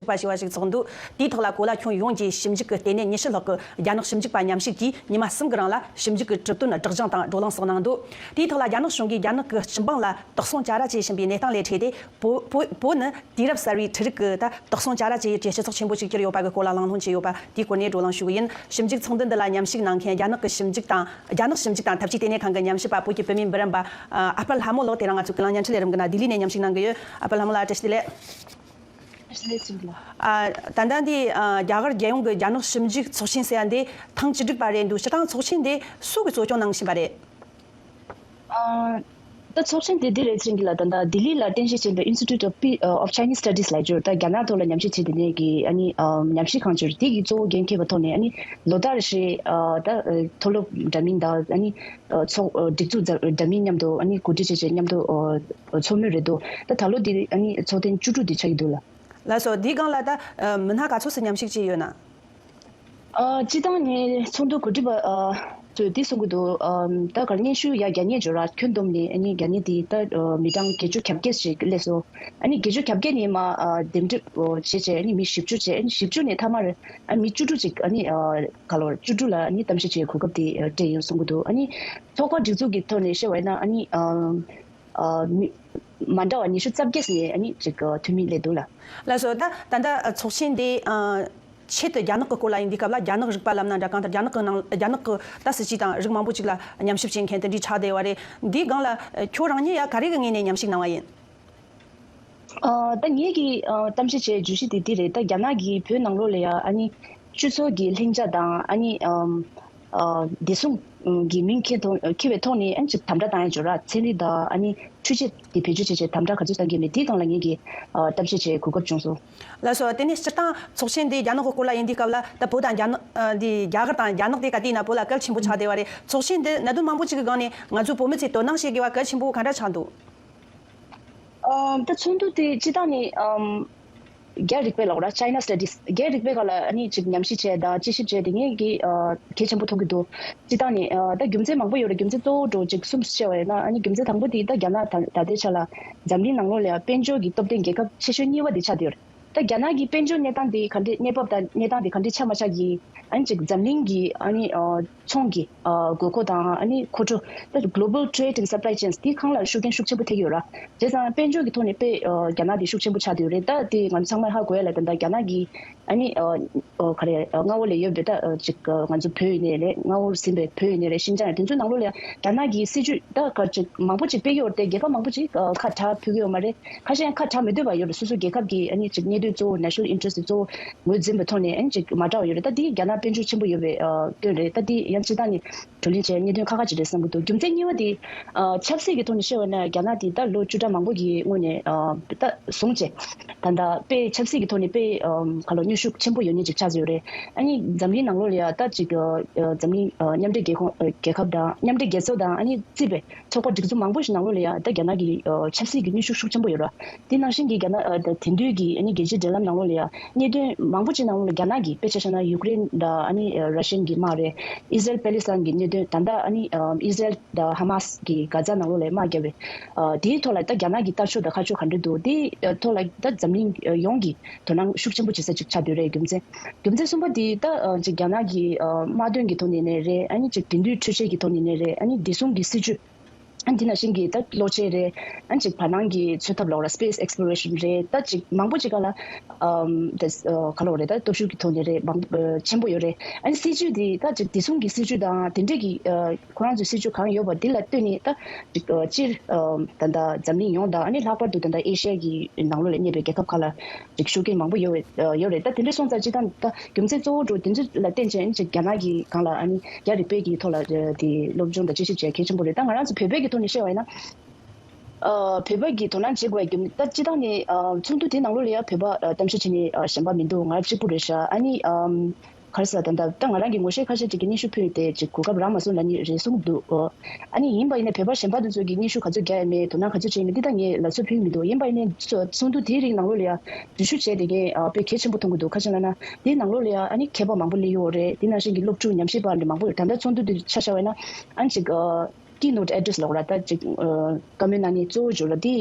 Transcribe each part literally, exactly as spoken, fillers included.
པ་ཞེས་པ་ཞིག་ཚོགས་འདུ་དེའི་ཐོག་ལ་གོ་ལ་ཁྱོན་ཡོངས་ཀྱི་ཞིབ་འཇུག་གི་ལྟེ་གནས་ཉི་ཤུ་ལྷག་གི་རྒྱ་ནག་ཞིབ་འཇུག་པ་མཉམ་ཞུགས་ཀྱིས་ཉི་མ་གསུམ་གྱི་རིང་ལ་ཞིབ་འཇུག་གི་གྲུབ་དོན་སྒྲིག་སྦྱང་དང་བགྲོ་གླེང་སོགས་གནང་འདུག་དེའི་ཐོག་ལ་རྒྱ་ནག་གཞུང་གིས་རྒྱ་ནག་གི་སྤྱི་འབངས་ལ་དོགས་ཟོན་བྱ་ར་བྱེད་བཞིན་པའི་གནས་སྟངས་ལས་འཕྲོས་ཏེ། བོད་བོད་བོད་ནི་དུས་རབས་གསར་བའི་འཕྲུལ་རིག་གི་ད་དོགས་ཟོན་བྱ་ར་བྱེད་ཡུལ་གྱི་སྤྱི་ཚོགས་ཆེན་པོ་ཞིག་གྱུར་ཡོད་པ་གི་སྐོར་ལ་གླེང་སློང་བྱས་ཡོད་པ་དེའི་སྐོར་ནས་བགྲོ་གླེང་ཞུ་གི་ཡིན། ཞིབ་འཇུག་ཚོགས་འདུ་འདི་ལ་མཉམ་ཞུགས་གནང་མཁན་རྒྱ་ནག་གི་ཞིབ་འཇུག་དང་རྒྱ་ནག་ཞིབ་འཇུག་དང་འཐབ་ཇུས་ལྟེ་གནས་ཁང་གི་ཉམས་ཞིབ་པ་བོད་ཀྱི་བུད་མེད་འབུམ་རམས་པ་ཨ་ཨ་ཕ་ལྷ་མོ་ལགས་དེ་རིང་ང་ཚོའི་ཀུན་གླེང་བརྙན་འཕྲིན་ལས་རིམ་གྱི་ནང་ལྡི་ལི་ནས་མཉམ་ཞུགས་གནང་གི་ཡོད། ཨ་ཕ་ལྷ་མོ་ལགས་བཀྲ་ཤིས་བདེ་ལེགས། ཨ་ད་ལྟ་འདི་ཨ་རྒྱ་གར་རྒྱལ་ཡོངས་ཀྱི་རྒྱ་ནག་ཞིབ་འཇུག་ཚོགས་ཆེན་ཟེར་ཡ་འདི་ཐེངས་བཅུ་དྲུག་པ་རེད་འདུག་སྤྱིར་བཏང་ཚོགས་ཆེན་འདི་སུ་གིས་གཙོ་སྐྱོང་གནང་བཞིན་པ་རེད། ཨ་ད་ཚོགས་ཆེན་དེ་འདི་རེད། ཚེ་རིང་སྐྱིད་ལགས། ད་ལྟ་ལྡི་ལི་ལ་རྟེན་གཞི་བྱས་པའི་Institute of Pe- of Chinese Studies ལབ་ཀྱི་ཡོད། ད་རྒྱ་ནག་ཐོག་ལ་ཉམས་ཞིབ་བྱེད་དེ་ནས་ཀྱི་ཨ་ནི་ཨ་ཉམས་ཞིབ་ཁང་ཅིག་རེད། དེ་གི་གཙོ་བོ་འགན་འཁྱེར་བའི་ཐོག་ནས་ཨ་ནི་ལོ་ལྟར་རེ་བཞིན་ཨ་ད་ཨ་མཐོ་སློབ་འདྲ་མིན་དང་ཨ་ནི་ཨ་ཚོགས་ཨ་སྒྲིག་འཛུགས་འདྲ་མིན་མཉམ་དུ་ཨ་ནི་གོ་སྒྲིག་བྱས་བྱས་མཉམ་དུ་ཨ་ཚོགས་མུས་རེད་འདུག་ད་ད་ལོ་འདི་ཨ་ནི་ཚོགས་ཐེངས་བཅུ་དྲུག་འདི་ཆགས་ཀྱི་འདུག་ལགས། ལགས་སོ། འདིའི་སྒང་ལ་ད་ཨ་མི་སྣ་ག་ཚོད་ཙམ་ཉམས་ཞིབ་བྱས་ཡོད་ན། ཨ་སྤྱིར་བཏང་ནས་ཚོགས་འདུ་གོ་སྒྲིག་པ་ཨ་ཚོས་འདི་གསུང་གི་འདུག་ཨ་ད་ག་སྙན་ཞུ་ཡ་རྒྱ་སྙན་འབྱོར་ར་ཁྱོན་བསྡོམས་ནས་ཨ་ནི་རྒྱ་སྙན་འདི་ད་ཨ་མི་གྲངས་བརྒྱད་ཅུ་གྱ་བརྒྱད་ཞིག་སླེབས་སོང་། ཨ་ནི་བརྒྱད་ཅུ་གྱ་བརྒྱད་ནས་མ་ཨ་འདེམས་སྒྲུག་ཨོ་བྱས་བྱས་ཨ་ནི་མི་བཞི་བཅུ་བྱས། ཨ་ནི་བཞི་བཅུ་ནས་མཐའ་མར་ཨ་མི་བཅུ་དྲུག་ཅིག་ཨ་ནི་ཨ་ག་ལོར་བཅུ་དྲུག་ལ་ཨ་ནི་གཏམ་བཤད་བྱེད་གོ་སྐབས་དེ་ཨ་སྤྲད་ཡོད་གསུང་གི་འདུག་ཨ་ནི་ཚོགས་པ་སྒྲིག་འཛུགས་ཀྱི་ཐོག་ནས་བཤད་པ་ཡིན་ན་ཨ་ནི་ཨ་ཨ་མི་མ་འདྲ་བ་ཉི་ཤུ་རྩ་བརྒྱད་ནས་ཨ་ནི་ཅིག་ཨ་འཐུས་མི་སླེབས་འདུག་ལགས། ལགས་སོ། ད་ད་ལྟ་ཚོགས་ཆེན་འདི་ཨ་ཆེད་དུ་རྒྱ་ནག་གི་སྐོར་ལ་ཡིན་དུས་སྐབས་ལ་རྒྱ་ནག་རིག་པ་ལབ་ན་འདྲ། གང་ལྟར་རྒྱ་ནག་གི་ནང་རྒྱ་ནག་གི་ད་སྲིད་ཇུས་དང་རིགས་མང་པོ་ཅིག་ལ་ཉམས་ཞིབ་བྱེད་མཁན་དེ་འདྲའི་ཆགས་བསྡད་པ་རེད། འདིའི་སྒང་ལ་ཁྱོད་རང་ཉིད་ཡ་ག་རེ་གི་ངོས་ནས་ཉམས་ཞིབ་གནང་བ་ཡིན། ཨ་ད་ངེད་ཀྱི་ཨ་གཏམ་བཤད་བྱས་བརྗོད་གཞི་དེ་འདི་རེད། ད་རྒྱ་ནག་གིས་བོད་ནང་ལོགས་ལ་ཡ་ཨ་ནི་སྤྱི་ཚོགས་ཀྱི་ལྷིང་འཇགས་དང་ཨ་ནི་ཨམ་ཨ་བདེ་སྲུང་གི་མིང་འཁྱེར་ཐོག་འཁྱེར་བའི་ཐོག་ནས་ཨ་ནི་ཅིག་དམ་དྲག་བཏང་ཡ་འཇོག་ར། ཚན་རིག་དང་ཨ་ནི་འཕྲུལ་ཆས་དེ་བེད་སྤྱོད་བྱས་བྱས་དམ་དྲག་ག་ཚོད་བཏང་གི་མེད་དེའི་སྒང་ལ་ངེད་ཀྱིས་ཨ་གཏམ་བཤད་བྱེད་གོ་སྐབས་བྱུང་སོང་། ལགས་སོ། དེ་ནས་སྤྱིར་བཏང་ཚོགས་ཆེན་འདི་རྒྱ་ནག་གི་སྐོར་ལ་ཡིན་དུས་སྐབས་ལ་ད་བོད་དང་རྒྱ་ནག་ཨ་འདི་རྒྱ་གར་དང་རྒྱ་ནག་དེ་ག་དུས་ཡིན་ན་བོད་ལ་གལ་ཆེན་པོ་ཆགས་བསྡད་པ་རེད། ཚོགས་ཆེན་འདི་གནད་དོན་མང་པོ་ཅིག་གི་སྒང་ནས་ང་ཚོའི་བོད་མི་ཚོས་དོ་སྣང་བྱེད་དགོས་པ་གལ་ཆེན་པོ་ག་འདྲ་ཆགས་འདུག་ཨ་ད་ཚོགས་འདུ་དེ་སྤྱིར་བཏང་ནས་ཨམ་རྒྱ་རིག་པའི་ལབ་ར། China Studies རྒྱ་རིག་པའི་སྒང་ལ་ཨ་ནི་ཅིག་ཉམས་ཞིབ་བྱས་དང་དཔྱད་ཞིབ་བྱས་དེ་ངེད་ཀྱིས་ཨ་གལ་ཆེན་པོ་མཐོང་གི་འདུག་སྤྱིར་བཏང་ནས་ཨ་ད་རྒྱུ་མཚན་མང་པོ་ཡོད་རེད། རྒྱུ་མཚན་གཙོ་བོ་འདྲ་བོ་ཅིག་གསུམ་བཤད་པ་ཡིན་ན་ཨ་ནི་རྒྱུ་མཚན་དང་པོ་དེ་ད་རྒྱ་ནག་ད་ད་ལྟའི་ཆ་ལ་འཛམ་གླིང་ནང་ལོགས་ལ་ཡ་དཔལ་འབྱོར་གྱི་སྟོབས་ལྡན་རྒྱལ་ཁབ་ཆེ་ཤོས་གཉིས་པ་དེ་ཆགས་བསྡད་ཡོད་རེད། ད་རྒྱ་ནག་གི་དཔལ་འབྱོར་གནས་སྟངས་དེ་ག་འདྲས། གནས་བབ་དང་གནས་སྟངས་དེ་ག་འདྲས་ཆགས་མ་ཆགས་ཀྱིས་ཨ་ནི་ཅིག་འཛམ་གླིང་གི་ཨ་ནི་ཨ་ཚོང་གི་ཨ་དགོས་མཁོ་དང་ཨ་ནི་མཁོ་སྤྲོད་ད་global trade and supply chains དེའི་སྒང་ལ་ཤུགས་རྐྱེན་ཤུགས་ཆེན་པོ་ཐེབས་ཀྱི་ཡོད་ར། བྱས་ཙང་དཔལ་འབྱོར་གྱི་ཐོག་ནས་དཔེ་ཨ་རྒྱ་ནག་དེ་ཤུགས་ཆེན་པོ་ཆགས་བསྡད་ཡོད་རེད། ད་དེ་ང་ཚོ་ཚང་མས་ཧ་གོ་ཡ་ལ་ད་ལྟ་རྒྱ་ནག་གི་ཨ་ནི་ཨ་ཨ་ག་རེ་ཨ་མངའ་འོག་ལ་ཡོད་པའི་ད་ཨ་ཅིག་ཨ་ང་ཚོ་བོད་ཡིན་ནའི་རེད། མངའ་འོག་ཟིན་པའི་བོད་ཡིན་ནའི་རེད། ཤིན་ཅང་དེ་ཚོའི་ནང་ལོགས་ལ་ཡང་རྒྱ་ནག་གི་སྲིད་ཇུས་ད་ག་ཅིག་མང་པོ་ཅིག་སྤེལ་གྱི་ཡོད་རེད་དེ། རྒྱལ་ཁབ་མང་པོ་ཅིག་ཨ་ཁ་གྲག་ཕོད་ཀྱི་ཡོད་མ་རེད། ཁ་ཤས་ཡང་ཁ་གྲག་མི་འདོད་པ་ཡོད་རེད། སོ་སོ་རྒྱལ་ཁབ་ཀྱི་ཨ་ནི་ཅིག་གནད་དོན་གཙོ་བོ་national interest གཙོ་བོ་ངོས་འཛིན་པའི་ཐོག་ནས་ཨ་ནི་ཅིག་མ་གྲགས་པ་ཡོད་རེད། ད་འདི་རྒྱ་ནག་དཔལ་འབྱོར་ཆེན་པོ་ཡོད་པའི་ཨ་སྐྱོན་རེད། ད་འདི་ཡང་སྤྱིར་བཏང་ནས་བགྲོ་གླེང་བྱས་གནད་དོན་ཁག་ཁག་ཅིག་རེད་བསམ་གྱི་འདུག་རྒྱུ་མཚན་གཉིས་པ་དེ་ཨ་ཆབ་སྲིད་ཀྱི་ཐོག་ནས་བཤད་པ་ན་རྒྱ་ནག་དེ་ད་ལོ་བཅུ་ཕྲག་མང་པོ་གི་སྔོན་ནས་ཨ་ད་བཟུང་བྱས་ད་ལྟ་དཔེ་ཆབ་སྲིད་ཀྱི་ཐོག་ནས་དཔེ་ཨམ་ག་ལོ་གནོན་ཤུགས་ཆེན་པོ་ཡོད་མཁན་ཅིག་ཆགས་ཡོད་རེད། ཨ་ནི་འཛམ་གླིང་ནང་ལོགས་ལ་ཡ་ད་ཅིག་ཨ་འཛམ་གླིང་ཨ་མཉམ་འབྲེལ་རྒྱལ་ཁོངས་ཨ་རྒྱལ་ཁབ་དང་མཉམ་འབྲེལ་རྒྱལ་ཚོགས་དང་ཨ་ནི་རྩིས་པའི་ཚོགས་པ་སྒྲིག་འཛུགས་མང་པོ་ཞིག་ནང་ལོགས་ལ་ཡ་ད་རྒྱ་ནག་གི་ཨ་ཆབ་སྲིད་ཀྱི་གནོན་ཤུགས་ཤུགས་ཆེན་པོ་ཡོད་རེད། དེ་ནང་བཞིན་གྱི་རྒྱ་ནག་ཨ་ད་དེང་དུས་ཀྱི་ཨ་ནི་རྒྱལ་སྤྱིའི་འབྲེལ་ལམ་ནང་ལོགས་ལ་ཡ་གནད་དོན་མང་པོ་ཅིག་ནང་ལོགས་ལ་རྒྱ་ནག་གིས་དཔེ་ཆ་བཞག་ན་ཡུཀ་རེན་དང་ཨ་ནི་ཨ་ར་ཤན་གྱི་དམག་རེད། ཨི་ཟི་རལ་པེ་ལི་སི་ཐན་གྱི་གནད་དོན། ད་ལྟ་ཨ་ནི་ཨ་ཨི་ཟི་རལ་དང་ཧ་མ་སི་གི་གྷ་ཛ་ནང་ལོགས་ལ་དམག་བརྒྱབ་པའི་ཨ་དེའི་ཐོག་ལ་ད་རྒྱ་ནག་གི་ལྟ་ཕྱོགས་དང་ཁ་ཕྱོགས་ག་འདྲ་འདུག་དེའི་ཨ་ཐོག་ལ་ད་འཛམ་གླིང་ཨ་ཡོངས་ཀྱི་དོ་སྣང་ཤུགས་ཆེན་པོ་བྱེད་ས་ཅིག་ཆགས་བསྡད་རེད། རྒྱུ་མཚན་རྒྱུ་མཚན་གསུམ་པ་དེ་ད་ཨ་ཅིག་རྒྱ་ནག་གི་ཨ་དམག་དོན་གྱི་ཐོག་ནས་ནས་རེད། ཨ་ནི་ཅིག་དེང་དུས་འཕྲུལ་ཆས་ཀྱི་ཐོག་ནས་ནས་རེད། ཨ་ནི་བདེ་སྲུང་གི་སྲིད་ཇུས། ཨ་འདི་ནང་བཞིན་གྱི་ད་གློག་ཆས་རེད། ཨ་ཅིག་བར་སྣང་གི་འཚོ་ཐབས་ལབ་ར། space exploration རེད། ད་ཅིག་མང་པོ་ཅིག་ག་ལ་ཨམ་ད་ཨ་ག་ལབ་རེད། ད་སྟོབས་ཤུགས་ཀྱི་ཐོག་ནས་རེད། མང་ཨ་ཆེན་པོ་ཡོད་རེད། ཨ་ནི་སྲིད་ཇུས་འདི་ད་ཅིག་བདེ་སྲུང་གི་སྲིད་ཇུས་དང་དེ་འདྲས་ཀྱི་ཨ་ཁོ་རང་ཚོའི་སྲིད་ཇུས་གང་ཡོད་པ་འདི་ལ་ལྟོས་ནས་ད་ཅིག་ཨ་སྤྱིར་ཨམ་ད་ལྟ་འཛམ་གླིང་ཡོངས་དང་ཨ་ནི་ལྷག་པར་དུ་ད་ལྟ་ཨེ་ཤ་ཡ་གི་ནང་ལོགས་ལ་གནས་པའི་རྒྱལ་ཁབ་ཁག་ལ་ཅིག་ཤུགས་རྐྱེན་མང་པོ་ཡོད་པའི་ཨ་ཡོད་རེད། ད་དེ་འདྲ་སོང་ཙང་སྤྱིར་བཏང་ད་རྒྱུ་མཚན་གཙོ་བོ་འདྲ་དེ་ཚོ་ལ་བརྟེན་བྱས་ཅིག་རྒྱ་ནག་གི་སྒང་ལ་ཨ་ནི་རྒྱ་རིག་པའི་གི་ཐོག་ལ་ཨ་དེ་སློབ་སྦྱོང་དང་དཔྱད་ཞིབ་བྱེད་གལ་ཆེན་པོ་རེད། ད་ང་རང་ཚོ་བོད་པའི་གི་ཐོག་ནས་བཤད་པ་ཡིན་ན་ཨ་བོད་པ་གི་དོ་སྣང་བྱེད་དགོས་པའི་རྒྱུ་མཚན་ད་སྤྱིར་བཏང་ནས་ཨ་ཚོགས་འདུ་དེའི་ནང་ལོགས་ལ་ཡང་བོད་པ་ཨ་གཏམ་བཤད་བྱེད་མཁན་ཨ་གཞན་པ་མི་འདུག་ང་རང་གཅིག་པུ་རེད་ཤག་ཨ་ནི་ཨམ་ག་རེ་ཟེར་ད་ད་ད་ང་རང་གི་ངོ་ཤེས་ཁ་ཤས་ཅིག་གིས་སྙན་ཞུ་ཕུལ་ཏེ་ཅིག་གོ་སྐབས་རག་མ་སོང་ལབ་ནི་རེ་ཟུང་འདུག་ཨ་ནི་ཡིན་པ་ཡིན་ནའི་བོད་པ་གཞན་པ་དེ་ཚོ་གིས་སྙན་ཞུ་ག་ཚོད་རྒྱག་ཡ་མེད། དོ་སྣང་ག་ཚོད་བྱས་མེད་འདི་ད་ངས་ལབ་ཚོད་ཕུལ་མི་འདུག་ཡིན་པ་ཡིན་ནའི་ཚོ་ཚོགས་འདུ་དེའི་རིང་ནང་ལོགས་ལ་ཡ་འཛུལ་ཞུགས་བྱས་དེ་ངས་ཨ་དཔེ་གལ་ཆེན་པོ་མཐོང་གི་འདུག་ག་ཅི་ལབ་ན་དེའི་ནང་ལོགས་ལ་ཡ་ཨ་ནི་མཁས་པ་མང་པོ་སླེབས་ཡོད་རེད། དེ་ནང་བཞིན་གྱི་སློབ་ཕྲུག་ཉམས་ཞིབ་པ་འདྲ་མང་པོ་ཡོད། ད་ལྟ་ཚོགས་འདུ་དེ་ཆ་བཞག་པ་ཡིན་ན་ཨ་ནི་ཅིག་ཨ་ keynote address ལབ་ར། ད་ཅིག་ཨ་བཀའ་མོལ་གནང་མཁན་གཙོ་བོ་བརྗོད་ལ་དེ་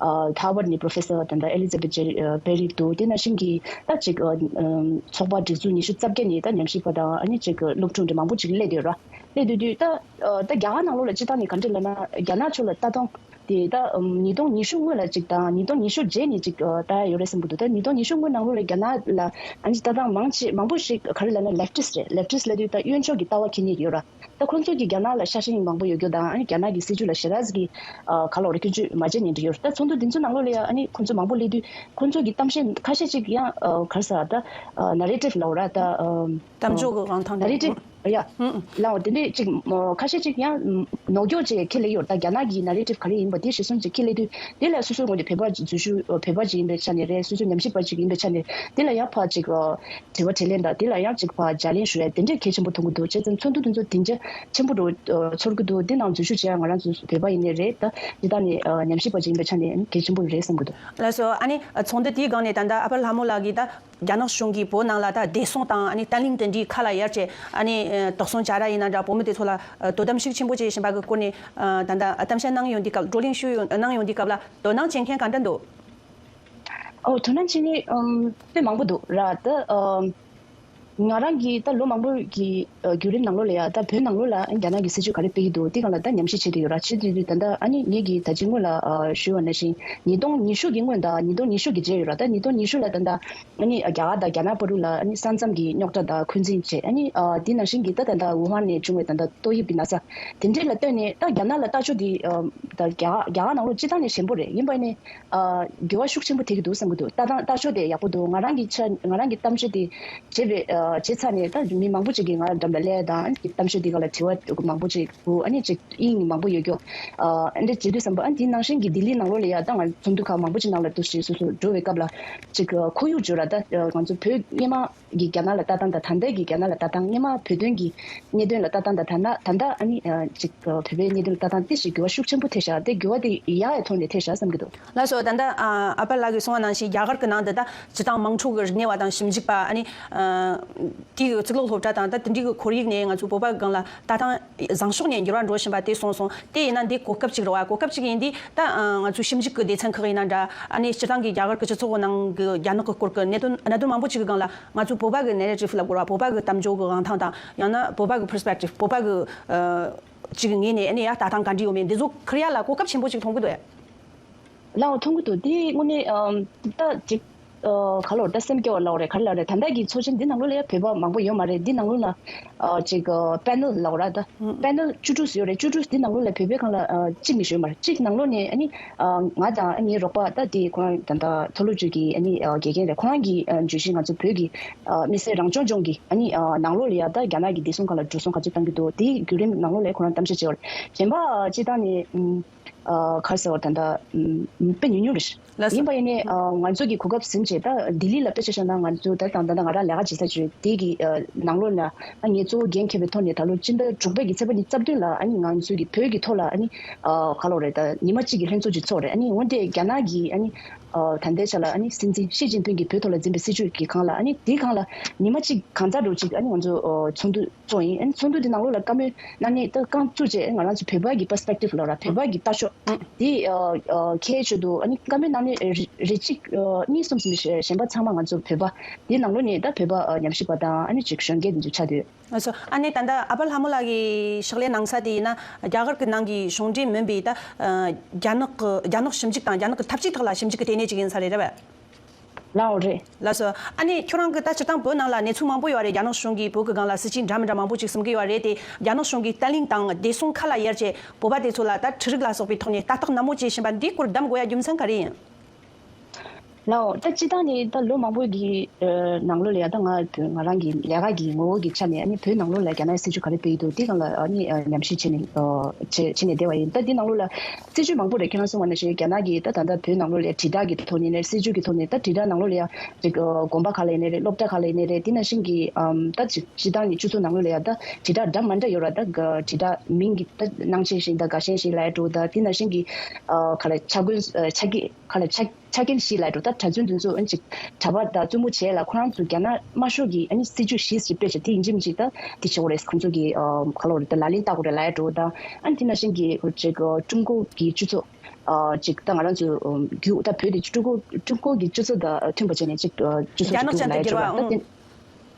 ཨ་Harvard ནས་Professor ད་ལྟ་Elizabeth Berry འདུག་དེ་ནང་བཞིན་གྱི་ད་ཅིག་ཨ་ཚོགས་པ་སྒྲིག་འཛུགས་ཉི་ཤུ་རྩ་བརྒྱད་ནས་ད་ཉམས་ཞིབ་པ་དང་ཨ་ནི་ཅིག་སློབ་ཕྲུག་འདྲ་མང་པོ་ཅིག་སླེབས་བསྡད་ཡོད་ར། སླེབས་བསྡད་དུས་ད་ཨ་ད་རྒྱ་གར་ནང་ལོགས་ལ་སྤྱིར་བཏང་ནས་ག་འདྲ་ལབ་ན་རྒྱ་ནག་ཕྱོགས་ལ་ལྟ་སྟངས་དེ་ད་ཉིས་སྟོང་ཉི་ཤུ་སྔོན་ལ་ཅིག་དང་ཉིས་སྟོང་ཉི་ཤུ་རྗེས་ནས་ཅིག་ལྟ་ཡ་ཡོད་རེད་བསམ་གྱི་འདུག་ད་ཉིས་སྟོང་ཉི་ཤུ་སྔོན་ནང་ལོགས་ལ་རྒྱ་ནག་ལ་ཨ་ནི་ལྟ་སྟངས་མང་ཆེ་མང་པོ་ཞིག་ག་རེ་ལབ་ན་leftist རེད། leftist ལབ་དུས་ད་གཡོན་ཕྱོགས་ཀྱི་ལྟ་བ་འཁྱེར་མཁན་ཡོད་ར། ད་ཁོང་ཚོ་གིས་རྒྱ་ནག་ལ་ཤ་ཞེན་མང་པོ་ཡོད་རྒྱུ་དང་ཨ་ནི་རྒྱ་ནག་གི་སྲིད་བྱུས་ལ་ཞེ་དྲག་གི་ཨ་ག་ལབ་རེད་སྐྱོན་བརྗོད་མ་བྱས་ནས་འདྲ་ཡོད་རེད། ད་ཚོགས་འདུ་འདི་ཚོ་ནང་ལོགས་ལ་ཡང་ཨ་ནི་ཁོང་ཚོ་མང་པོ་སླེབས་དུས་ཁོང་ཚོ་གི་གཏམ་བཤད་ཁ་ཤས་ཅིག་ཡང་ཨ་ག་རེ་ཟེར་ད་ཨ་narrative ལབ་ར་ད་ཨ་གཏམ་བརྗོད་ཀྱི་དབང་ཐང་འདྲ་narrative ཡ་ལའོ་དེ་འདྲས་ཅིག་ཁ་ཤས་ཅིག་ཡང་ནོར་འཁྱོག་ཅིག་ཁྱེར་སླེབས་ཡོད། ད་རྒྱ་ནག་གི་narrative ག་རེ་ཡིན་པ་དེ་གཞིར་བཟུང་ཅིག་ཁྱེར་སླེབས་དུས་དེ་ལ་སོ་སོའི་ངོས་ནས་བོད་པ་འཛུལ་ཞུགས་བོད་པ་ཅིག་ཡིན་པའི་ཆ་ནས་རེད། སོ་སོ་ཉམས་ཞིབ་པ་ཅིག་ཡིན་པའི་ཆ་ནས་དེ་ལ་ཡང་ཕར་ཅིག་དྲི་བ་དྲིས་ལན་དང་དེ་ལ་ཡང་ཅིག་ཕར་ལྗགས་ལན་ཞུ་ཡ་དེ་འདྲས་གལ་ཆེན་པོ་མཐོང་གི་འདུག་བྱས་ཙང་ཚོགས་འདུ་དེ་ཚོ་དེང་ཆ་ཆེན་པོ་འགྲོ་ཚོར་གི་འདུག་དེ་ནང་འཛུལ་ཞུགས་བྱེད་ཡ་ང་རང་ཚོ་བོད་པ་ཡིན་ནའི་རེད། ད་སྤྱིར་བཏང་ནས་ཉམས་ཞིབ་པ་ཅིག་ཡིན་པའི་ཆ་ནས་གལ་ཆེན་པོ་རེད་བསམ་གི་འདུག་ལགས་སོ། ཨ་ནི་ཚོགས་འདུ་དེའི་སྒང་ནས་ད་ལྟ་ཨ་ཕ་ལྷ་མོ་ལགས་ཀྱིས་ད་རྒྱ་ནག་གཞུང་གིས་བོད་ནང་ལ་ད་བདེ་སྲུང་དང་ཨ་ནི་བརྟན་ལྷིང་དེ་འདྲའི་ཁ་ལ་ཡར་བཅས་ཨ་ནི་དོགས་ཟོན་བྱ་ར་ཡིན་ན་འདྲ་བོད་མི་དེ་ཚོ་ལ་དོ་དམ་ཤུགས་ཆེན་པོ་བྱེད་བཞིན་པ་གི་སྐོར་ནས་ད་ལྟ་གཏམ་བཤད་གནང་ཡོང་དུས་སྐབས་བགྲོ་གླེང་ཞུ་ཡོང་གནང་ཡོང་དུས་སྐབས་ལ་དོ་སྣང་བྱེད་མཁན་ག་འདྲ་འདུག་ཨོ་དོ་སྣང་བྱེད་མཁན་ཨམ་དཔེ་མང་པོ་འདུག་ར། ད་ཨམ་ང་རང་གིས་ད་ལོ་མང་པོ་གི་ཨ་བརྒྱུད་རིམ་ནང་ལོགས་ལ་ཡ་ད་བོད་ནང་ལོགས་ལ་རྒྱ་ནག་གི་སྲིད་བྱུས་ག་རེ་སྤེལ་གྱི་འདུག་དེ་སྒང་ལ་ད་ཉམས་ཞིབ་བྱེད་དུ་ཡོད་ར། བྱེད་དུས་དུས་ད་ལྟ་ཨ་ནི་ངེད་ཀྱིས་ད་ཅི་སྔོན་ལ་ཨ་ཞུས་པ་ནང་བཞིན་ཉིས་སྟོང་ཉི་ཤུ་གི་སྔོན་དང་ཉིས་སྟོང་ཉི་ཤུ་གི་རྗེས་ཡོད་ར། ད་ཉིས་སྟོང་ཉི་ཤུ་ལ་ད་ལྟ་ཨ་ནི་རྒྱ་གར་དང་རྒྱ་ནག་བར་དུ་ལ་ཨ་ནི་ས་མཚམས་ཀྱི་རྙོག་དྲ་དང་འཁོན་འཛིན་བྱས། ཨ་ནི་ཨ་དེ་ནང་བཞིན་གྱི་ད་ད་ལྟ་ཝུ་ཧན་ནས་བྱུང་བའི་ད་ལྟ་ཏོག་དབྱིབས་ཀྱི་ན་ཚ་དེ་འདྲས་ལ་ལྟོས་ནས་ད་རྒྱ་ནག་ལ་ལྟ་ཕྱོགས་དེ་ཨ་ད་རྒྱ་གར་རྒྱ་གར་ནང་ལོགས་སྤྱིར་བཏང་ནས་ཞན་པོ་རེད། ཡིན་པ་ནི། ཨ་འགྱུར་བ་ཤུགས་ཆེན་པོ་ཐེབས་ཀྱི་འདུག་བསམ་གྱི་འདུག་ལྟ་སྟངས་ལྟ་ཕྱོགས་དེ་ཡག་པོ་འདུག་ང་རང་གི་ཆ་ང་རང་གི་གཏམ་བཤད་དེ་བྱས་པའི་ཨ་བྱས་ཚར་ནས་ད་མི་མང་པོ་ཅིག་གིས་ང་འགྲམ་ལ་སླེབས་དང་གཏམ་བཤད་དེ་ག་ལ་དྲི་བ་མང་པོ་ཅིག་གོ་ཨ་ནི་ཅིག་དབྱིངས་མང་པོ་ཡོད་རྒྱུ་ཨ་འདྲ་བྱེད་དུས་བསམ་པ་ཨ་འདི་ནང་བཞིན་གྱི་ལྡི་ལི་ནང་ལོགས་ལ་ཡ་ད་ང་ཚོགས་འདུ་ཁག་མང་པོ་ཅིག་ནང་ལ་འདུག་ཞེས་སོ་སོ་འགྲོ་བའི་སྐབས་ལ་ཅིག་ཁོར་ཡུག་བརྗོད་ར། ད་ང་ཚོ་བོད་སྔོན་མ་གི་རྒྱ་ནག་ལ་ལྟ་སྟངས་དང་ད་ལྟའི་གི་རྒྱ་ནག་ལ་ལྟ་སྟངས་སྔོན་མ་བོད་དོན་གྱི་གནད་དོན་ལ་ལྟ་སྟངས་དང་ད་ལྟ་ད་ལྟ་ཨ་ནི་ཅིག་བོད་པའི་གནད་དོན་ལ་ལྟ་སྟངས་དེ་ཞིག་འགྱུར་བ་ཤུགས་ཆེན་པོ་ཐེབས་ཤག་དེ་འགྱུར་བ་དེ་ཡག་ཡག་ཐོག་ནས་ཐེབས་ཤག་བསམ་གྱི་འདུག་ལགས་སོ། ད་ལྟ་ཨ་ཨ་ཕ་ལགས་ཀྱིས་གསུངས་པ་ནང་བཞིན་རྒྱ་གར་གྱི་ནང་དུ་ད་སྤྱིར་བཏང་དམངས་ཁྲོད་ཀྱི་རིག་གནས་པ་དང་ཞིབ་འཇུག་པ་ཨ་ནི་ཨ་དེའི་གཙུག་ལག་སློབ་གྲྭ་དང་ད་དེ་འདྲའི་གི་ཁོར་ཡུག་ནས་ང་ཚོ་བོད་པ་སྒང་ལ་ལྟ་སྟངས་བཟང་ཕྱོགས་ནས་འགྱུར་བ་འགྲོ་བཞིན་པ་དེ་གསུངས་སོང་། དེ་ཡིན་ན་འདི་གོ་སྐབས་ཅིག་རེད་བ། གོ་སྐབས་ཅིག་ཡིན་དུས་ད་ང་ཚོའི་ཞིབ་འཇུག་གི་སྡེ་ཚན་ཁག་ཡིན་ན་འདྲ་ཨ་ནི་སྤྱིར་བཏང་གི་རྒྱ་གར་གྱི་སྤྱི་ཚོགས་ནང་གི་རྒྱ་ནག་གི་སྐོར་གྱི་གནད་དོན་གནད་དོན་མང་པོ་ཅིག་གི་སྒང་ལ་ང་ཚོའི་བོད་པ་གི་narrative ལབ་དགོས་རེད་བ། བོད་པ་གི་གཏམ་བརྗོད་གི་དབང་ཐང་དང་ཡང་ན་བོད་པ་གི་perspective བོད་པ་གི་ཅིག་གི་ངོས་ནས་ཨ་ནི་ཡ་ལྟ་སྟངས་ག་འདྲ་ཡོད་མེད་འདི་ཚོ་ཁུར་ཡ་ལ་གོ་སྐབས་ཆེན་པོ་ཅིག་མཐོང་གི་འདུག་ཨེ། ལའོ་མཐོང་གི་འདུག་དེ་དངོས་གནས་ཨམ་ད་ཅིག་ཨ་ག་ལོར་ད་སེམས་སྐྱོ་བ་ལའོ་རེད། ག་རེ་ལབ་རེད། ད་ལྟ་གི་ཚོགས་ཆེན་འདི་ནང་ལོགས་ལ་ཡ་བོད་པ་མང་པོ་ཡོད་མ་རེད། འདི་ནང་ལོགས་ལ་ཨ་ཅིག་ཨ་panel ལའོ་ར་ད་panel བཅུ་དྲུག་ཡོད་རེད། བཅུ་དྲུག་འདི་ནང་ལོགས་ལ་བོད་པའི་སྒང་ལ་ཨ་གཅིག་མི་ཤོད་མ་རེད། གཅིག་ནང་ལོགས་ནས་ཨ་ནི་ཨ་ང་དང་ཨ་ངའི་རོགས་པ་ད་དེ་ཁོ་རང་ད་ལྟ་མཐོ་སློབ་ཅིག་གི་ཨ་ནི་ཨ་དགེ་རྒན་རེད། ཁོ་རང་གིས་ཨ་འཇུ་བཞིན་ང་ཚོ་བོད་ཀྱི་ཨ་མི་སེར་རང་སྐྱོང་ལྗོངས་ཀྱི་ཨ་ནི་ཨ་ནང་ལོགས་ལ་ཡ་ད་རྒྱ་ནག་གི་བདེ་སྲུང་སྒང་ལ་འགྲོ་སོང་ག་ཚོད་བཏང་གི་འདུག་དེའི་བརྒྱུད་རིམ་ནང་ལོགས་ལ་ཁོ་རང་གཏམ་བཤད་བྱས་པ་རེད། གཞན་པ་སྤྱིར་བཏང་ནས་ཨ་ག་རེ་ཟེར་བ་ད་ལྟ་དཔེ་ཉུང་ཉུང་རེད། ལགས་སོ། ཡིན་པ་ཡིན་ནའི་ཨ་ང་ཚོ་གི་གོ་སྐབས་ཟིན་བྱས་ད་ལྡི་ལི་ལ་དཔེ་ཆ་བཞག་ན་ང་ཚོ་ད་ད་ད་ང་རང་ལས་ཀ་བྱེད་ས་ཅིག་དེ་གི་ཨ་ནང་ལོགས་ལ་ཨ་ངས་གཙོ་བོ་འགན་འཁྱེར་བའི་ཐོག་ནས་ད་ལོ་སྤྱི་ཟླ་དྲུག་པའི་གི་ཚེས་པ་ཉི་ཤུ་རྩ་བདུན་ལ་ཨ་ནི་ང་ཚོ་གི་བོད་ཀྱི་ཐོག་ལ་ཨ་ནི་ཨ་ག་ལབ་རེད། ད་ཉི་མ་གཅིག་གི་ལྷན་ཚོགས་ཅིག་ཚོགས་རེད། ཨ་ནི་འོན་ཏེ་རྒྱ་ནག་གི་ཨ་ནི་ཨ་ད་ལྟའི་ཆ་ལ་ཨ་ནི་སྲིད་འཛིན་ཞི་ཅིན་ཕིང་གིས་བོད་ཐོག་ལ་འཛིན་པའི་སྲིད་བྱུས་ཀྱི་སྒང་ལ་ཨ་ནི་དེའི་སྒང་ལ་ཉི་མ་གཅིག་གང་ཙམ་རུ་ཅིག་ཨ་ནི་ང་ཚོ་ཨ་ཚོགས་འདུ་གཙོ་ཡིན། ཨ་ནི་ཚོགས་འདུ་དེ་ནང་ལོགས་ལ་བཀའ་མོལ་གནང་ནས་ད་རྐང་བཙུགས་བྱས་ང་རང་ཚོ་བོད་པ་གི་པར་སི་པེག་ཊིབ་ལབ་ར། བོད་པ་གི་ལྟ་ཕྱོགས་དེ་ཨ་ཨ་ཁྱེད་ཆོས་དུ་ཨ་ནི་བཀའ་མོལ་གནང་ནས་རེ་རེ་གཅིག་ཨ་གཉིས་གསུམ་ཟིན་པའི་གཞན་པ་ཚང་མ་ང་ཚོ་བོད་པ་དེ་ནང་ལོགས་ནས་ད་བོད་པ་ཨ་ཉམས་ཞིབ་པ་དང་ཨ་ནི་ཅིག་གཞོན་སྐྱེས་དེ་ཚོ་ཆགས་དུས། ཨ་སོ། ཨ་ནི་ད་ལྟ་ཨ་ཕ་ལྷ་མོ་ལགས་ཀྱིས་ཕྱག་ལས་གནང་ས་དེ་ཡིན་ན་རྒྱ་གར་གྱི་ནང་གི་གཞུང་འབྲེལ་མིན་པའི་ད་ཨ་རྒྱ་ནག་གི་རྒྱ་ནག་ཞིབ་འཇུག་དང་རྒྱ་ནག་གི་འཐབ་ཇུས་ཐོག་ལ་ཞིབ་འཇུག་གི་ལྟེ་གནས་ཅིག་ཡིན་ས་རེད་རེད་པས། ལའོ་རེད། ལགས་སོ། ཨ་ནི་ཁྱོད་རང་གི་ད་སྤྱིར་བཏང་བོད་ནང་ལ་གནས་ཚུལ་མང་པོ་ཡོད་རེད། རྒྱ་ནག་གཞུང་གིས་བོད་ཀྱི་སྒང་ལ་སྲིད་བྱུས་འདྲ་མི་འདྲ་མང་པོ་ཅིག་བཟུང་གི་ཡོད་རེད་དེ། རྒྱ་ནག་གཞུང་གིས་བརྟན་ལྷིང་དང་བདེ་སྲུང་ཁ་ལ་གཡར་བྱས་བོད་པ་དེ་ཚོ་ལ་ད་འཕྲུལ་རིག་ལ་སོགས་པའི་ཐོག་ནས་ལྟ་རྟོག་ནན་མོ་བྱེད་བཞིན་པ་འདི་སྐོར་གདམ་དགོས་ཡ་རྒྱུ་མཚན་ག་རེ་ཡིན། ལའོ། ད་སྤྱིར་བཏང་ནི་ད་ལོ་མང་པོ་གི་ནང་ལོགས་ལ་ཡ་ད་ང་ང་རང་གི་ལས་ཀ་གི་ངོ་བོ་གི་ཆ་ནས་ཨ་ནི་བོད་ནང་ལོགས་ལ་རྒྱ་ནག་སྲིད་བྱུས་ག་རེ་སྤེལ་གྱི་འདུག་དེ་སྒང་ལ་ཨ་ནི་ཉམས་ཞིབ་བྱས་ནས་བྱས་བྱས་ནས་བསྡད་པ་ཡིན། ད་དེ་ནང་ལོགས་ལ་སྲིད་བྱུས་མང་པོ་རེད། ཁྱེད་རང་གསུངས་པ་ནང་བཞིན་རྒྱ་ནག་གིས་ད་ད་ལྟ་བོད་ནང་ལོགས་ལ་དྲིལ་བསྒྲགས་ཀྱི་ཐོག་ནས་ནས་སྲིད་བྱུས་ཀྱི་ཐོག་ནས་ད་དྲིལ་བསྒྲགས་ནང་ལོགས་ལ་ཡ་ཅིག་དགོན་པ་ཁག་ལ་ཡིན་ནའི་རེད། སློབ་གྲྭ་ཁག་ལ་ཡིན་ནའི་རེད། དེ་ནང་བཞིན་གྱི་ད་ཅིག་སྤྱིར་བཏང་གི་སྤྱི་ཚོགས་ནང་ལོགས་ལ་ཡ་ད་དྲིལ་བསྒྲགས་འདྲ་མ་འདྲ་ཡོད་ར། ད་དྲིལ་བསྒྲགས་མིང་གི་ད་སྣང་ཆེན་ཞིག་ད་དགའ་ཞེན་ཞིག་ལ་ཡ་འགྲོ། ད་དེ་ནང་བཞིན་གྱི་ཁ་ལ་ཆ་གོས་ཆ་གི་ཁ་ལ་ཆ། ཆ་རྐྱེན་བཞི་ལ་འགྲོ། ད་གྲྭ་བཙུན་དེ་ཚོ་ཨ་ནི་ཅིག་གྲྭ་པ་དང་བཙུན་མོ་བྱས་ལ་ཁོ་རང་ཚོ་རྒྱ་ནག་དམར་ཤོག་གི་ཨ་ནི་སྲིད་ཇུས་གཞི་ཞིག་སྤེལ་བྱས་དེ་ཡིན་གཅིག་མིན་གཅིག་ད་དེ་བྱེད་དགོས་རེད། ཁོང་ཚོ་གི་ཨ་ག་ལབ་དགོས་རེད། ད་ལག་ལེན་བསྟར་དགོས་རེད་ལབ་ཡ་འགྲོ། ད་ཨ་ནི་དེ་ནང་བཞིན་གྱི་ཅིག་ཀྲུང་གོ་གི་སྤྱི་ཚོགས་ཨ་ཅིག་ད་ང་རང་ཚོ་རྒྱུ་ད་བོད་དེ་ཀྲུང་གོ་ཀྲུང་གོ་གི་སྤྱི་ཚོགས་དང་མཐུན་པ་བྱས་ནས་ཅིག་སྤྱི་ཚོགས་ཅིག་རྒྱུ་ལབ་ཡ་འགྲོ། ད་དེ།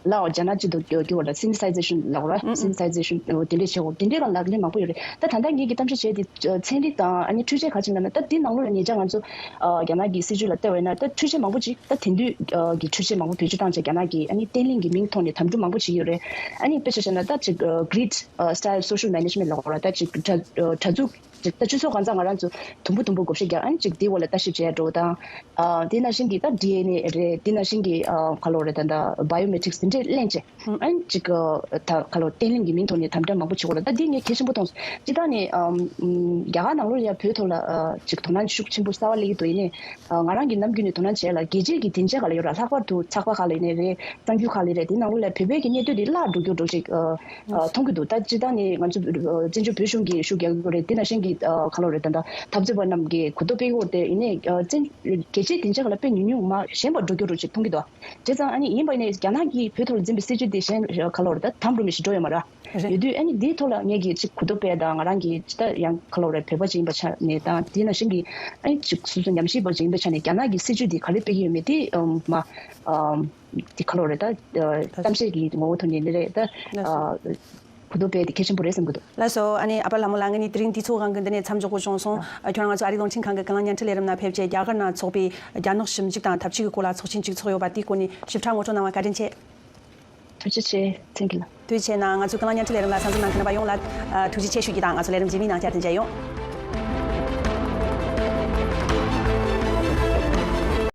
ལའོ་རྒྱ་ནག་སྤྱི་དུ་སྐྱོ་སྐྱོ་བ་ལ་སིན་ཐི་སའི་ཛེ་ཤན་ལབ་ར། སིན་ཐི་སའི་ཛེ་ཤན་དེ་འདྲས་བྱེད་དགོས། དེ་འདྲས་ལ་ལག་ལེན་མང་པོ་ཡོད་རེད། ད་ད་ལྟ་ངེད་ཀྱིས་གཏམ་བཤད་བྱས་དེ་ཚན་རིག་དང་ཨ་ནི་འཕྲུལ་ཆས་ག་ཅིག་ལབ་ན། ད་འདི་ནང་ལོགས་ལ་ཉེ་ཆར་ང་ཚོ་རྒྱ་ནག་གི་སྲིད་ཇུས་ལ་བལྟས་པ་ཡིན་ན། ད་འཕྲུལ་ཆས་མང་པོ་ཅིག་ད་དེང་དུས་ཀྱི་འཕྲུལ་ཆས་མང་པོ་བེད་སྤྱོད་བཏང་བྱས་རྒྱ་ནག་གི་ཨ་ནི་བརྟན་ལྷིང་གི་མིང་ཐོག་ནས་དམ་ཕྲུག་མང་པོ་ཅིག་ཡོད་རེད། ཨ་ནི་དཔེ་ཆ་བཞག་ན་ད་ཅིག་grid style social management ལབ་ར། ད་ཅིག་གྲ་གྲ་འཛུགས་ཅིག་ད་སྤྱི་ཚོགས་གང་ཚང་ང་རང་ཚོ་དུམ་བུ་དུམ་བུ་བགོ་བཤའ་རྒྱག་ཨ་ནི་ཅིག་དེའི་འོག་ལ་ལྟ་ཞིབ་བྱས་འགྲོ་དང་། ཨ་དེ་ནང་བཞིན་གྱི་ད་ཌི་ཨེན་ཨེ་རེད། དེ་ནང་བཞིན་གྱི་ཨ་ག་ལབ་རེད། ད་ད་བྷའི་ཡོ་མེ་ཊི་རིག་སི་དེ་འདྲས་ལེན་བྱས་ཨ་ནི་ཅིག་ད་ག་ལབ་བརྟན་ལྷིང་གི་མིང་ཐོག་ནས་དམ་དྲག་མང་པོ་བྱེད་དགོས་རེད། ད་འདི་ངས་གལ་ཆེན་པོ་མཐོང་སོང་། སྤྱིར་བཏང་ནས་ཨམ་ཨམ་རྒྱ་གར་ནང་ལོགས་ཡ་བོད་ཐོག་ལ་ཨ་ཅིག་དོ་སྣང་ཤུགས་ཆེན་པོ་གསར་པ་སླེབས་ཀྱི་འདུག་ཡིན་ནའི་ཨ་ང་རང་གིས་ནམ་རྒྱུན་ནས་དོ་སྣང་བྱས་ལ་རྒྱལ་སྤྱིའི་གི་སྡིངས་ཆ་ཁག་ལ་ཡོད་ར། ལྷག་པར་དུ་ཚགས་པར་ཁག་ལ་ཡིན་ནའི་རེད། གསར་འགྱུར་ཁག་ལ་རེད། དེ་ནང་ལོགས་ལ་བོད་པའི་གི་གནས་སྡོད་དེ་བརླག་འགྲོ་རྒྱུ་འགྲོ་ཞིག་ཨ་ཨ་མཐོང་གི་འདུག་ད་སྤྱིར་བཏང་ནས་ང་ཚོ་ཨ་བཙན་བྱོལ་བོད་གཞུང་གིས་ཤུགས་རྒྱག་གི་རེད། དེ་ནང་བཞིན་གྱི་ཨ་ག་ལབ་རེད། ད་ད་འཐབ་རྩོད་པ་རྣམས་ཀྱིས་གོ་རྟོགས་སྤེལ་གྱི་ཡོད་རེད། དེ་ཡིན་ནའི་ཨ་བཙན་རྒྱལ་སྤྱིའི་སྡིངས་ཆ་ཁག་ལ་དཔེ་ཉུང་ཉུང་མ་ཞན་པ་འགྲོ་རྒྱུ་འགྲོ་ཞིག་མཐོང་གི་འདུག་བྱས་ཙང་ཨ་ནི་ཡིན་པ་ཡིན་ནའི་རྒྱ་ནག་གིས་བོད་ཐོག་ལ་འཛིན་པའི་སྲིད་ཇུས་དེ་གཞན་ག་ལབ་རེད། ད་དམ་འགྲོ་མི་ཞིག་འགྲོ་ཡོད་མ་རེད། རེད། ཡོད་དུས་ཨ་ནི་འདིའི་ཐོག་ལ་ངེད་ཀྱིས་ཅིག་གོ་རྟོགས་སྤེལ་དང་། ང་རང་གིས་ཅིག་ད་ཡང་ག་ལབ་རེད། བོད་པ་ཅིག་ཡིན་པ་ཆ་ནས་དང་དེ་ནང་བཞིན་གྱི་ཨ་ནི་ཅིག་སོ་སོ་ཉམས་ཞིབ་པ་ཅིག་ཡིན་པ་ཆ་ནས་རྒྱ་ནག་གི་སྲིད་ཇུས་འདི་ག་རེ་སྤེལ་གྱི་ཡོད་མེད་དེ་ཨམ་མ་ཨམ་དེ་ག་ལབ་རེད། ད་ཨ་གཏམ་བཤད་ཀྱི་ངོ་བོ་ཐོག་ནས་ནི་རེད། ད་ལགས་སོ། ཨ་གོ་རྟོགས་སྤེལ་དེ་གལ་ཆེན་པོ་རེད་བསམ་གྱི་འདུག་ལགས་སོ། ཨ་ནི་ཨ་ཕ་ལྷ་མོ་ལགས། ང་ནི་དེ་རིང་འདི་ཚོགས་ཁང་གི་འདི་ནས་མཚམས་འཇོག་དགོས་བྱུང་སོང་། ཨ་ཁྱོད་རང་ང་ཚོ་ཨ་རིའི་རླུང་འཕྲིན་ཁང་གི་ཀུན་གླེང་བརྙན་འཕྲིན་ལས་རིམ་ནང་ཕེབས་བྱས་རྒྱ་གར་ནང་ཚོགས་པའི་རྒྱ་ནག་ཞིབ་འཇུག་དང་འཐབ་ཇུས་ཀྱི་སྐོར་ལ་ཚོགས་ཆེན་ཅིག་ཚོགས་ཡོད་པ་དེའི་སྐོར་ནས་ཞིབ་ཕྲ་ངོ་སྤྲོད་གནང་བར་བཀའ་དྲིན་ཆེ། ཐུགས་རྗེ་ཆེ། Thank you ལགས། དུས་ཆེན་ནང་ང་ཚོའི་ཀུན་གླེང་བརྙན་འཕྲིན་ལས་རིམ་ལ་གསན་གཟིགས་གནང་མཁན་རྣམ་པ་ཡོངས་ལ་ཨ་ཐུགས་རྗེ་ཆེ་ཞུ་རྒྱུ་དང་། ང་ཚོ་ལས་རིམ་རྗེས་མའི་ནང་བསྐྱར་དུ་མཇལ་ཡོང་།